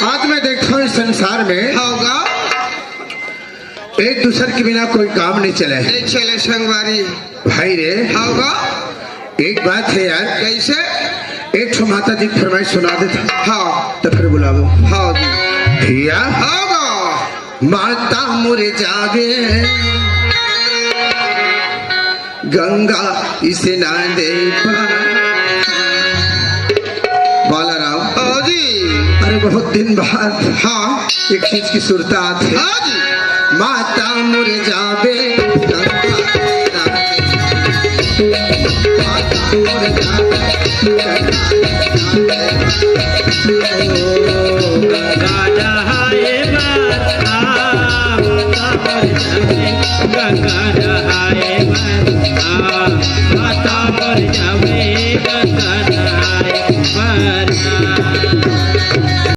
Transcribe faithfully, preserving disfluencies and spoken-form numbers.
आज मैं देखता हूँ इस संसार में होगा। एक दूसर के बिना कोई काम नहीं चले। नहीं चले संगवारी। भाई रे, होगा। एक बात है यार। कैसे? एक ठो माता जी की फरमाइश सुना देता। हाँ। तो फिर बुलावो। हाँ जी। भैया। होगा। माता मोरे जावे गंगा स्नान दे पार। बालाराम। हाँ जी। अरे बहुत दिन बाद हाँ। एक चीज की सुरता आत है। हाँ जी। माता मोरे जावे गंगा स्नान दे पार। माता मोरे जावे गंगा